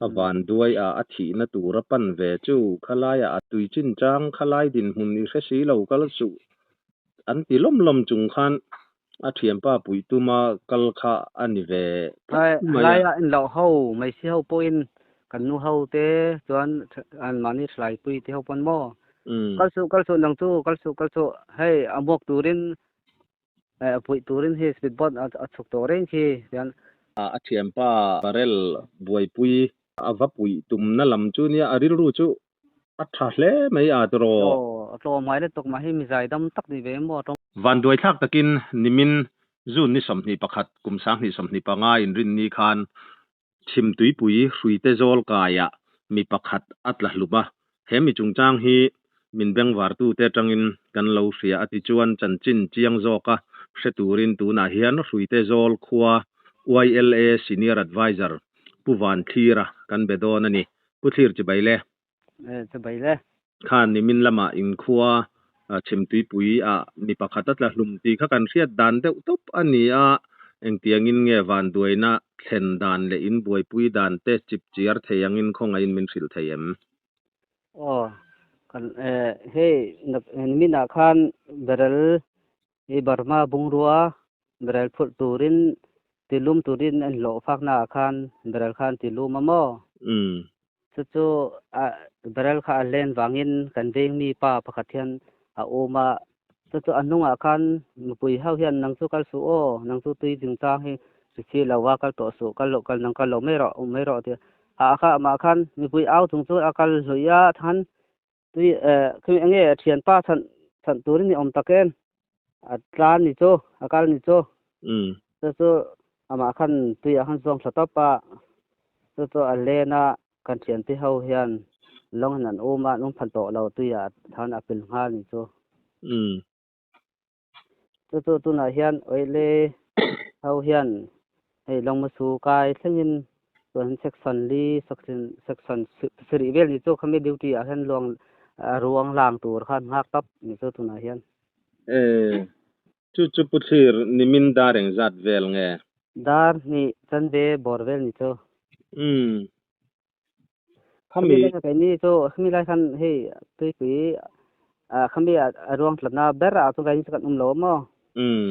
A van duai a a thihna tur a pan ve chu khalaiah a tui chin chang khalai dinhmun i hre si lo kal suh an ti lawm lawm chung khan a thianpa puih tuma kal kha a ni ve tlat mai a. Helaia inloh ho mai si ho pawhin kan nu ho te chuan an mahni thlaipui te ho pawn maw kal suh kal suh nang chu kal suh kal suh hei a muak turin a puih turin hi speed boat a chhuk tawh reng khi tian. A thianpa barrel buaipui a va puih tumna lam chu nia a rilru chu a tha hle mai a tiraw. Aw a tlawm ngai lutuk mah hi mi zaidam tak ni ve maw a tawng. Vanduaithlak takin nimin June ni 21 kum 2025 inrinni khan Chhimtuipui hruite zawl kaiah mi pakhat a tla hlum a, he mi chungchang hi min bengvartute atangin kan lo hria a ti chuan chanchin chiang zawka hre turin tunah hian hruite zawl khua YLA Senior Adviser Pu Vanthlira kan be dawn a ni. Pu Thlir chibai le. Chibai le. Khan nimin lamah inkhua Chhimtuipui ah mi pakhat a tla hlum tih kha kan hriat dan deuh tawp a ni a, engtiangin nge vanduaina thlen dan leh in buaipui dan te chip chiar thei angin khawngaihin min hrilh thei em? Aw, kan hei nimin ah khan barrel hi Burma bungrua barrel phurh turin tilum turin an hlawh fakna ah khan barrel khan tilum a maw? Chu chu a barrel kha a len vangin kan veng mi pa pakhat hian a um a, chu chu a hnungah khan mipui ho hian nang chu kal suh aw, nang chu tui chungchang hi hri si lo a, kal tawh suh, kal loh kal nang kal lo mai rawh, um mai rawh tia a kha amah khan mipui au chung chu a kal hluih a, khan tui eh khi enge a thianpa chhan chhan turin ni awm tak em, a tlan ni chu, a kal ni chu. Chu chu amah khan tuiah khan zawng thla tawp a, chu chu a len a, kan thiante ho hian lawng hian an um a, an um phan tawh lo tuiah khan a pil nghal ni chu. Chu chu tunah hian oile ho hian hei lawngmasu kai thlengin chuan section li section section sarih vel ni chu khami duty ah hian luang ruang lang tur khan nghak tawp ni chu tunah hian. Chu chu Pu Thlir nimin dar engzat vel nge? Dar hnih chanve bawr vel ni chu. Umm. Khami lai kha keini chu khami lai khan hei tuipui khami a ruang tlatna ber ah chuan keini chu kan awm lo a maw? Umm.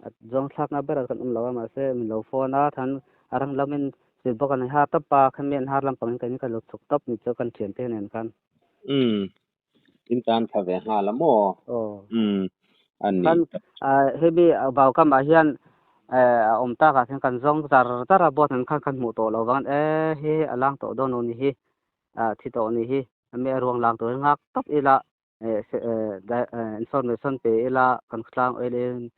A zawng thlakna ber ah kan awm lo a mahse min lo phone a than a rang lamin chil bawk an har tawp a khami an har lampang in keini kan lo chhuk tawp ni chu kan thiante nen khan. Umm. In tan thla ve nghal a maw? Aw. Umm. A ni. Khan hemi vau kam ah hian a awm tak ah khian kan zawng zar zar a boat an khan kan hmuh tawh lo vang e hi a lang tawh dawn lo ni hi thi tawh ni hi ami a ruang lang tur hi nghak tawp ila information pe ila kan tlang oil in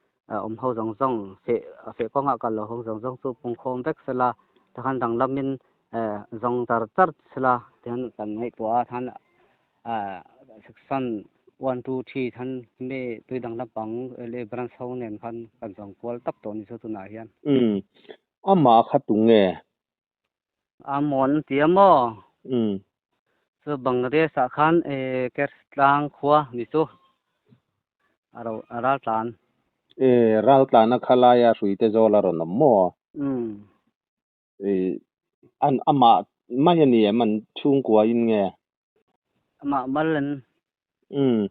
awm ho zawng zawng feh feh kawngah kal lo ho zawng zawng chu pungkhawm vek sela tikhan danglamin zawng char char sela tihian kan ngaihtuah a khan Section one two three khan mi tui dang lampang leh branch ho nen khan kan zawng kual tak tawh a ni chu tunah hian. Umm amah kha tu nge? A mawn an ti a maw? Umm. Chu Bangladesh ah khan Kerstlang khua ni chu a ro a ral tlan. E ral tlana kha laia hruite zawl a rawn awm maw? Umm. An amah mai a ni em an chhungkua in nge? Amah mal an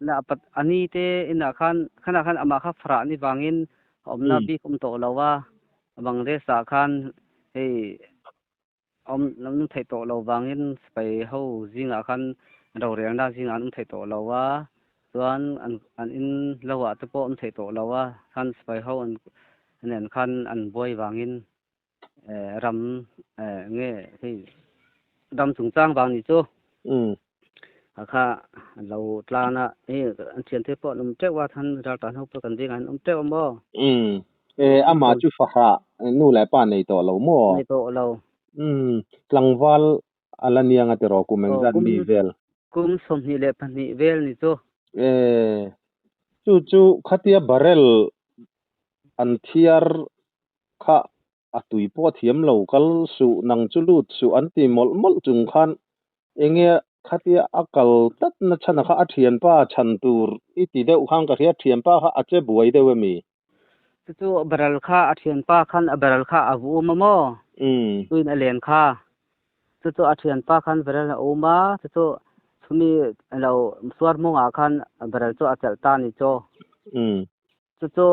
na pat a ni te inah khan khanah khan amah kha farah ni vangin a awmna bik awm tawh lo a, Bangladesh ah khan hei awm an awm theih tawh lo vangin sipai ho zingah khan rorelna zingah an awm theih tawh lo a, chuan an an in lo ah te pawh awm theih tawh lo a, khan sipai ho an nen khan an buai vangin ram nge hei ram chungchang vang ni chu a kha an lo tlan a hei an thiante pawh an awm teuh a khan ral tan ho pawh kan vengah an awm teuh a maw E amah chu fahrah nu leh pa nei tawh lo maw nei tawh lo tlangval a la niang a tiraw kum engzat mi vel kum 22 vel ni chu e chu chu khatia barrel an thiar Kha a tui pawh a thiam lo, kal suh, nang chu lut suh an ti mawlh mawlh chung khan enge khatia a kal tlat na chhan a kha a thianpa chhan tur i ti deuh khan ka hria, thianpa kha a che buai deuh emi? Chu chu barrel kha a thianpa khan a barrel kha a vu um a maw? Tuin a len kha. Chu chu a thianpa khan barrel a um a, chu chu chumi lo suar mawngah khan barrel chu a chelh ta a ni chaw. Chu chu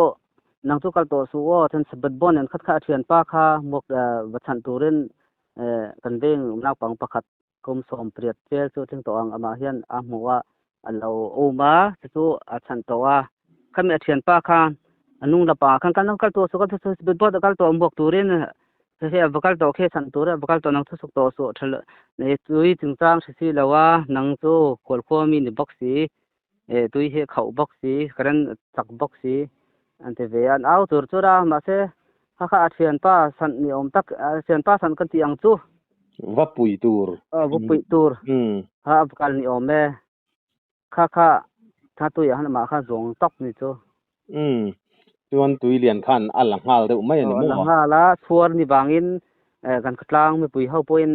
nang chu kal tawh suh aw, then sabat bawn nen khat kha a thianpa kha hmuak va chhan turin kan veng naupang pakhat kum 18 vel chu thleng tawh ang amah hian a hmu a, a lo um a, chu chu a chhan tawh a. Khami a thianpa kha a nung lapangah khan kal nang kal tawh suh, kal tawh suh, sabat bawn a kal tawh hmuak turin hei hei a va kal tawh khi chhan tur a va kal tawh nang thusuk tawh suh tha nei tui chungchang hre si lo a, nang chu khualkhua mi ni bawk si. Eh tui hi a khauh bawk si, current a chak bawk si an ti ve a, an au tur chur a, mahse kha kha a thianpa san ni awm tak, a thianpa san ka tih ang chu. Va pui tur. Aw va pui tur kha a kal ni awm e, kha kha tha tuiah khan amah kha zawng tawk ni chu. Umm, chuan tui lian khan a la nghal deuh mai a ni Aw, a la maw? nghal a, chhuar ni vangin kan khawtlang mipui ho pawhin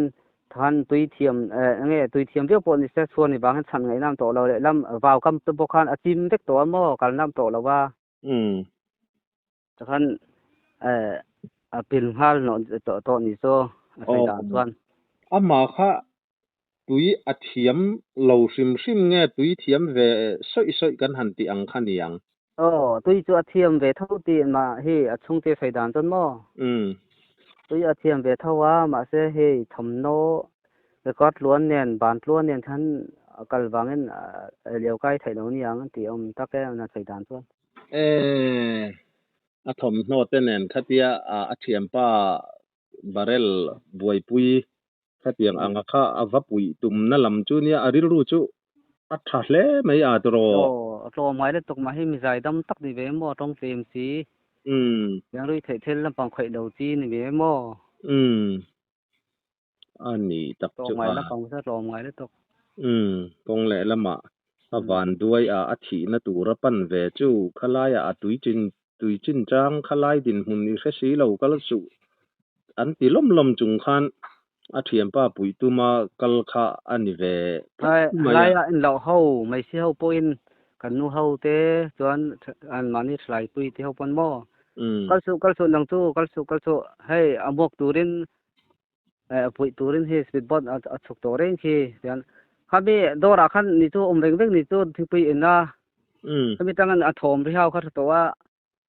khan tui thiam eng nge tui thiam viau pawh ni se chhuar ni vangin chhan ngaih nam tawh lo lehlam vau kam te pawh khan a chim vek tawh a maw kal nam tawh lo a. Chuan a pil nghal nawh tawh tawh ni chu a sawi dan chuan. Amah kha tui a thiam lo hrim hrim nge tui thiam ve sawih sawih kan han tih ang kha niang. Aw, tui chu a thiam ve tho tih mah hi a chhungte sawi dan chuan maw? Tui a thiam ve tho a, mahse hei thawmhnaw record tluan nen, ban tluan nen khan a kal vangin a lio kai theih lo niang an tih awm tak e a sawi dan chuan. E, a thawmhnaw te nen khatia a thianpa barrel buaipui Khatiang anga kha a va puih tumna lam chu nia a rilru chu a tha hle mai a tawrh. Aw, a tlawm ngai lutuk mah hi mi zaidam tak ni ve maw, tawng tlem si. Piangrui theih thil lampang khawih lo chi ni ve maw. A ni tak chu a. Tlawm ngai lampang chu a tlawm ngai lutuk. Kawng leh lamah a van duai a a thihna tur a pan ve chu khalaiah a tui chin tui chin chang khalai dinhmun i hre si lo kal suh an ti lawm lawm chung khan a thianpa puih tuma kal kha a ni ve tlat mai a. Helaia in loh ho mai si ho pawhin kan nu ho te chuan an mahni thalai pui te ho pawn maw kal suh kal suh nang chu kal suh kal suh hei a muak turin a puih turin hei speed boat a chhuk tawh reng khi tian khami dawrah khan ni chu awm veng veng ni chu thingpui in a khami tangin a thawm ri hau kha tha tawh a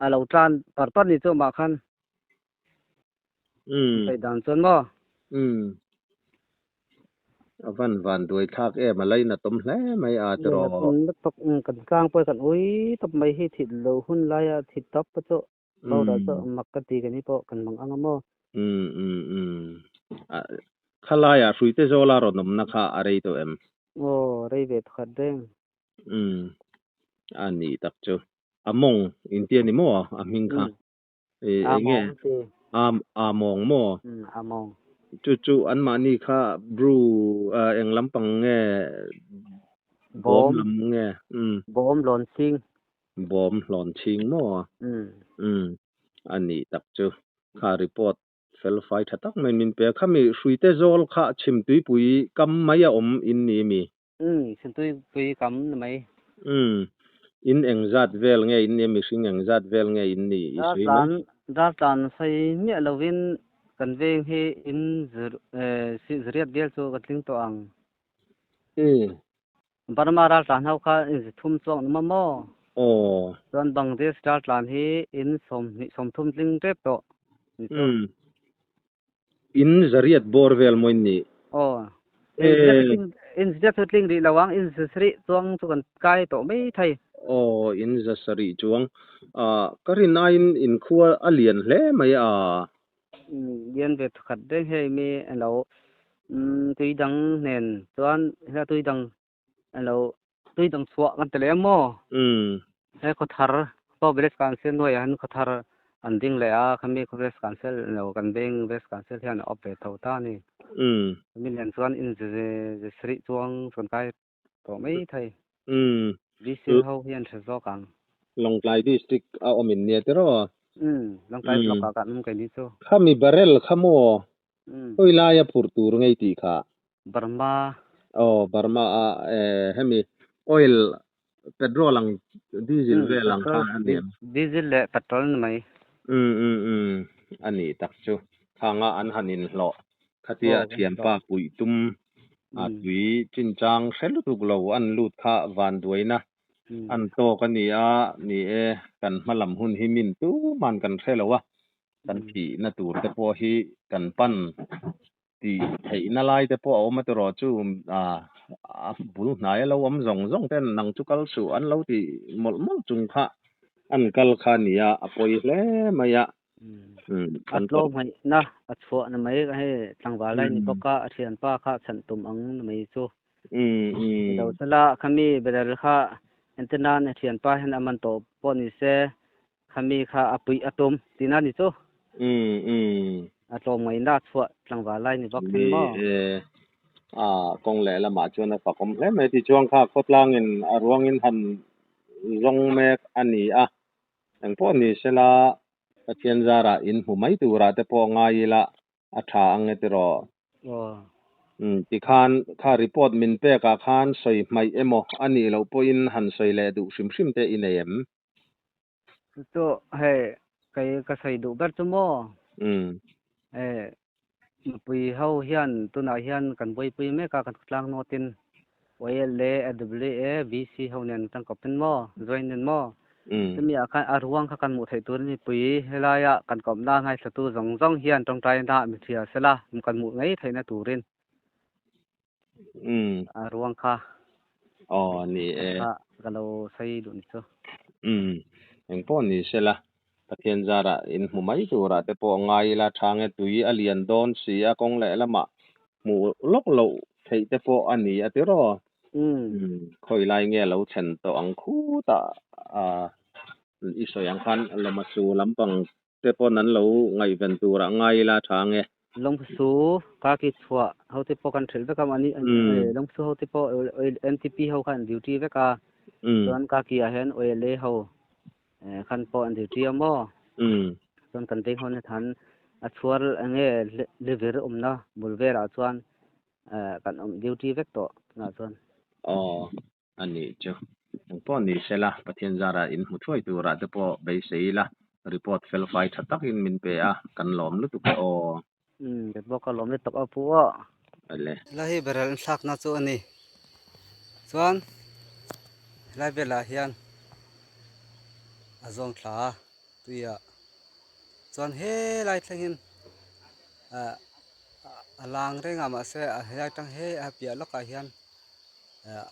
a lo tlan par par ni chu amah khan sawi dan chuan maw. A van van duai thlak em a lainatawm hle mai a tiraw. Lainatawm kan tlang pawh kan ui tawp mai hi thit lo hun laia thit tawp te chu Boral chu mak ka ti ka ni pawh kan mang ang a maw? Umm umm umm. Khalai ah Hruite Zawla rawn awmna kha a rei tawh em? Aw, rei ve pakhat reng. Umm. A nih tak chu. A mawng inti a ni maw a hming kha? A mawng ti. A mawng maw? Umm, a mawng. Chu chu anmahni kha Bru eng lampang nge? Bawm lam nge? Umm. Bawm lawn chhing. Bawm hlawn chhing maw? Umm. A nih tak chu. Kha report fel fai tha tak mai min pe a. Khami Hruite zawl kha Chhimtuipui kam mai a awm in ni mi? Umm, Chhimtuipui kam ni mai. Umm. In engzat vel nge in ni a, mihring engzat vel nge in ni i sawi mai? Raltlan, raltlan sawi miah lovin kan veng hi in ziriat vel chu ka tling tawh ang. Umm. Burma raltlan ho kha in zithum chuak ni maw maw? Aw. Chuan Bangladesh raltlan hi in 20 30 tling tep tawh ni chu. Umm. In zariat bawr vel maw in nih? Aw. In zariat chu tling rih lo ang, in zasarih chuang chu kan kai tawh mai thei. Aw, in zasarih chuang. Ah, ka rin aiin in khua a lian hle mai a. Lian ve thukhat reng hei mi alo tui dang nen chuan hela tui dang alo tui dang chhuah kan ti leh em maw? He khawthar pawh village council hnuaiah hian khawthar an ding leh a khami village council alo kan veng village council hian a awp ve tho ta a ni. Khami nen chuan in zesarih chuang chuan kai tawh mai thei. VC ho hian hre zawk ang. Lawngtlai district a awm in nia tiraw? Umm, Lawngtlai block ah kan awm kei ni chu. Khami barrel kha maw? Hawi laia phurh tur ngei tih kha. Burma. Aw, Burma a hemi oil petrol ang diesel vel ang kha a ni em? Diesel leh petrol ni mai. Umm umm umm, a nih tak chu. Khanga an han inhlawh. Khatia Aw a kan thianpa hlawh. puih tum a Mm. tui chinchang hre lutuk lo an lut kha vanduaina Mm. an tawk a ni a, ni e, kan hma lam hun hi min tuman kan hre lo a, kan Mm. thihna tur te pawh hi kan pan tih theihna lai te pawh a awm a tiraw chu a bul hnaia lo awm zawng zawng ten nang chu kal suh an lo ti mawlh mawlh chung kha an kal kha a ni a, a pawi hle mai a. A Kan tlawm ngaihna a chhuah na mai hei tlangval lai ni bawk a, a thianpa kha chhan tum ang na mai chu. Lo sela khami barrel kha entir nan a thianpa hian a man tawh pawh ni se khami kha a puih a tum tihna ni chu. A tlawm ngaihna a chhuah tlangval lai ni bawk hin maw? Ni e, a kawng leh lamah chuan a fakawm hle mai tichuan kha khawtlangin a ruangin han zawng mek a ni a. Engpawh ni sela Pathian zarah in hmu mai turah te pawh ngai ila a tha ang e tiraw? Aw. Umm tikhan kha report min pekah khan sawi hmaih emaw a nih loh pawhin han sawi leh duh hrim hrim te i nei em? Chu chu hei kei ka sawi duh ber chu maw? Umm. Hei mipui ho hian tunah hian kan buaipui mek a kan khawtlang nawtin YLA, AWA, VC ho nen tangkawpin maw, join nen maw? Chumi ah khan a ruang kha kan hmuh theih turin mipui helaia kan kawpna ngaithlatu zawng zawng hian tawngtaina mi hria sela kan hmuh ngei theihna turin a ruang kha Aw ni e. Kha ka lo sawi duh ni chu. Engpawh ni sela Pathian zarah in hmu mai turah te pawh ngai ila tha nge tui a lian dawn si a kawng leh lamah hmuh lawk loh theih te pawh a ni a tiraw? Khawi lai nge lo thlen tawh ang khutah i sawi ang khan Lawmasu lampang te pawn an lo ngaihven turah ngai ila tha nge. Lawmsu ka ki chhuah ho te pawh kan hrelh vek a mahni Lawmsu ho te pawh NTP ho khan an duty vek a chuan ka ki ah hian OLA ho khan pawh an duty a maw chuan kan veng ho na than a chhuar enge levir awmna bul velah chuan kan awm duty vek tawh tunah chuan. Aw a nih chu. Engpawh ni sela Pathian zara in hmu thuai turah te pawh beisei ila report fel fai tha takin min pe a, kan lawm lutuk e aw. Umm bet bawk a lawm lutuk a pu aw. Ale. Helai hi barrel an thlakna chu a ni. Chuan helai velah hian a zawng thla a tuiah chuan helai thlengin ah a lang reng a mahse helai tang he a piah lawkah hian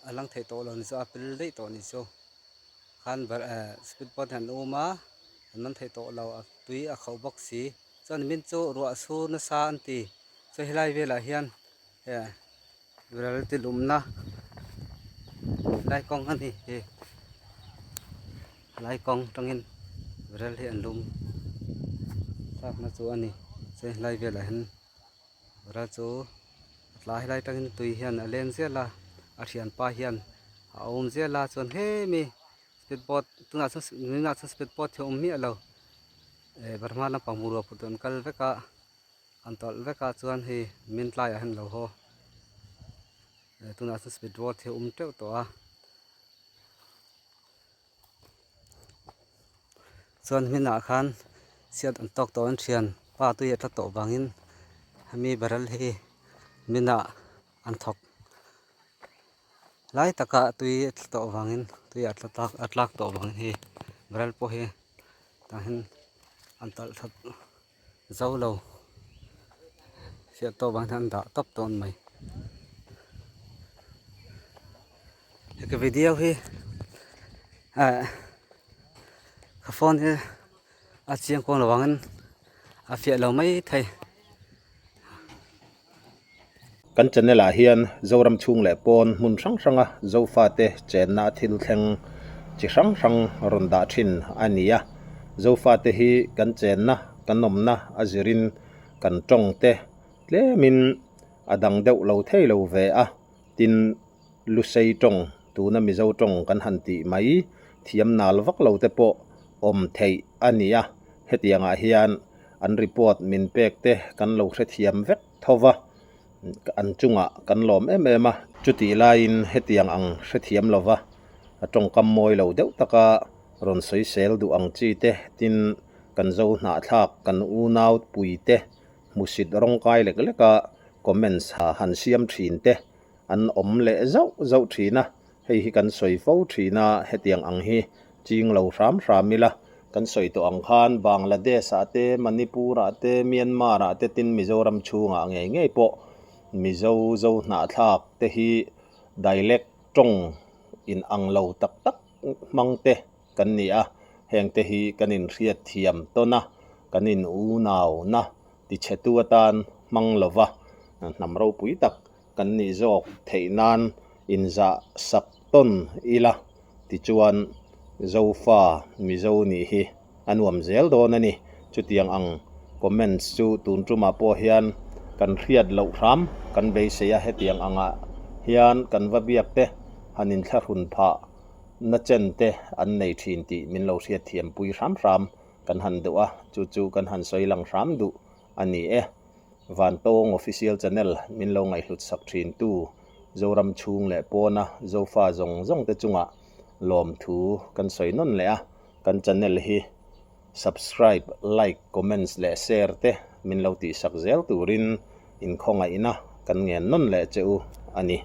a lang theih tawh lo ni chu a pil daih tawh ni chu khan speed boat hian an um a an man theih tawh lo a tui a khauh bawk si chuan min chu ruah sur nasa an ti chuan helai velah hian ral ti lumna lai kawng a ni hi lai kawng atangin ral hi an lum thlakna chu a ni chuan helai velah hian ral chu a tlai helai atangin tui hian a leng zel a a thianpa hian a awm zel a chuan hemi speed boat tunah chuan tunah chuan speed boat hi a awm miah lo eh Burma lampang bungrua put an kal vek a an tawlh vek a chuan hei min tlaiah hian a lo haw eh tunah chuan speed boat hi a awm teuh tawh a chuan hminah khan chhiat an tawk tawh an thian pa tui a tla tawh vangin hemi barrel hi minah an thawk lai takah tui a tla tawh vangin tui a tla tak a tlak tawh vangin hei barrel pawh hi tah hian an talh that zo lo chhiat tawh vang hian an dah tawp tawh a ni mai. Heka video hi eh ka phone hi a chiang kuang lo vangin a fiah lo mai thei. Kan channel ah hian Zoram chhung leh pawn hmun hrang hranga Zofate chenna thil thleng chi hrang hrang rawn dah thin a ni a. Zofate hi kan chenna, kan awmna a zirin kan tawng te tlemin a dang deuh lo thei lo ve a. Tin, Lusei tawng, tuna Mizo tawng kan han tih mai thiam nal vak lo te pawh awm theih a ni a, hetiangah hian an report min pek te kan lo hrethiam vek tho va, an chungah kan lawm em em a. Chutih laiin hetiang ang hrethiam lova tawngkam mawi lo deuh taka rawn sawisel duh ang chi te, tin kan zo hnahthlak kan unau pui te hmusit rawngkai lek leka. comments han siam thin te an awm leh zauh zauh thin a, hei hi kan sawi fo thin a, hetiang ang hi ching lo hram hram ila, kan sawi tawh ang khan Bangladesh ah te, Manipur ah te, Myanmar ah te tin Mizoram chhungah ngei ngei pawh Mizo zo hnahthlak te hi dialect tawng in ang lo tak tak hmang te kan ni a, hengte hi kan inhriat thiam tawn a, kan in unauna tichhetu atan hmang lova hnam ropui tak kan nih zawk theih nan inzah sak tawn ila tichuan Zofa Mizo nih hi a nuam zel dawn a ni. Chutiang ang comments chu tun tumah pawh hian kan hriat loh hram kan beisei a, hetiang angah hian kan va biak te han inthlahrun phah na chen te an nei thin tih min lo hriat thiam pui hram hram kan han duh a, chu chu kan han sawi lang hram duh a ni e. Vantawng Official Channel min lo ngaihhlut sak thin tu Zoram chhung leh pawna Zofa zawng zawng te chungah lawmthu kan sawi nawn leh a, kan channel hi subscribe, like, comments leh share te min lo tihsak zel turin inkhawngaihna kan ngen nawn leh che u a ni.